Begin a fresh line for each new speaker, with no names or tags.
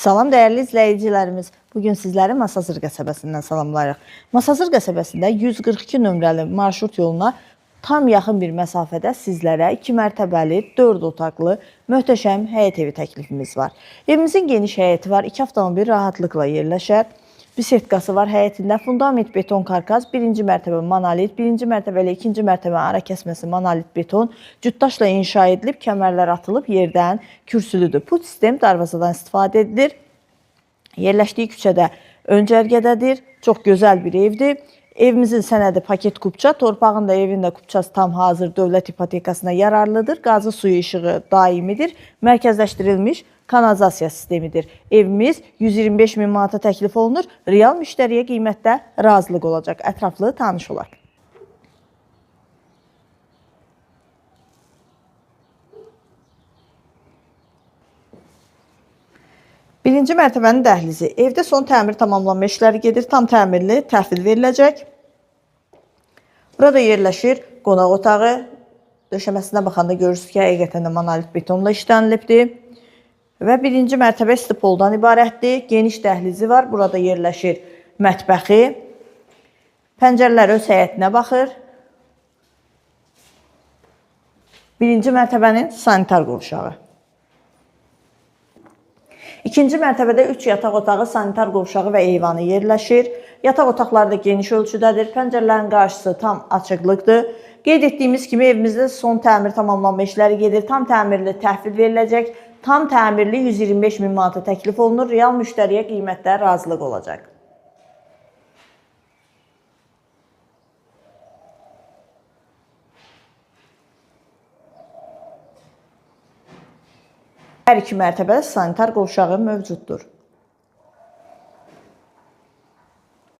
Salam dəyərli izləyicilərimiz. Bugün sizləri Masazır qəsəbəsindən salamlayırıq. Masazır qəsəbəsində 142 nömrəli marşrut yoluna tam yaxın bir məsafədə sizlərə 2 mərtəbəli, 4 otaqlı möhtəşəm həyət evi təklifimiz var. Evimizin geniş həyəti var. 2 avtomobil rahatlıqla yerləşər. Bisetkası var həyətində. Fundament beton karkas, birinci mərtəbə monolit, birinci mərtəbə ilə ikinci mərtəbə ara kəsməsi monolit beton, cütdaşla inşa edilib, kəmərlər atılıb yerdən kürsülüdür. Put sistem darvazadan istifadə edilir. Yerləşdiyi küçədə öncərgədədir. Çox gözəl bir evdir. Evimizin sənədi paket kupça, torpağın da evin də kupçası tam hazır dövlət ipotekasına yararlıdır. Qazı, suyu, işığı daimidir. Mərkəzləşdirilmiş kanalizasiya sistemidir. Evimiz 125 min manata təklif olunur. Real müştəriyə qiymətdə razılıq olacaq. Ətraflı tanış olaq. Birinci mərtəbənin dəhlizi. Evdə son təmir tamamlanma işləri gedir. Tam təmirli təhvil veriləcək. Burada yerləşir qonaq otağı. Döşəməsinə baxanda görürsünüz ki, həqiqətən də monolit betonla işlənilibdir. Və birinci mərtəbə istipoldan ibarətdir. Geniş dəhlizi var. Burada yerləşir mətbəxi. Pəncərələr öz həyətinə baxır. Birinci mərtəbənin sanitar qovşağı. İkinci mərtəbədə 3 yataq otağı, sanitar qovşağı və eyvanı yerləşir. Yataq otaqları da geniş ölçüdədir. Pəncərələrin qarşısı tam açıqlıqdır. Qeyd etdiyimiz kimi evimizdə son təmir tamamlanma işləri gedir. Tam təmirli təhvil veriləcək. Tam təmirli 125 min manata təklif olunur. Real müştəriyə qiymətdə razılıq olacaq. Hər iki mərtəbədə sanitar qovşağı mövcuddur.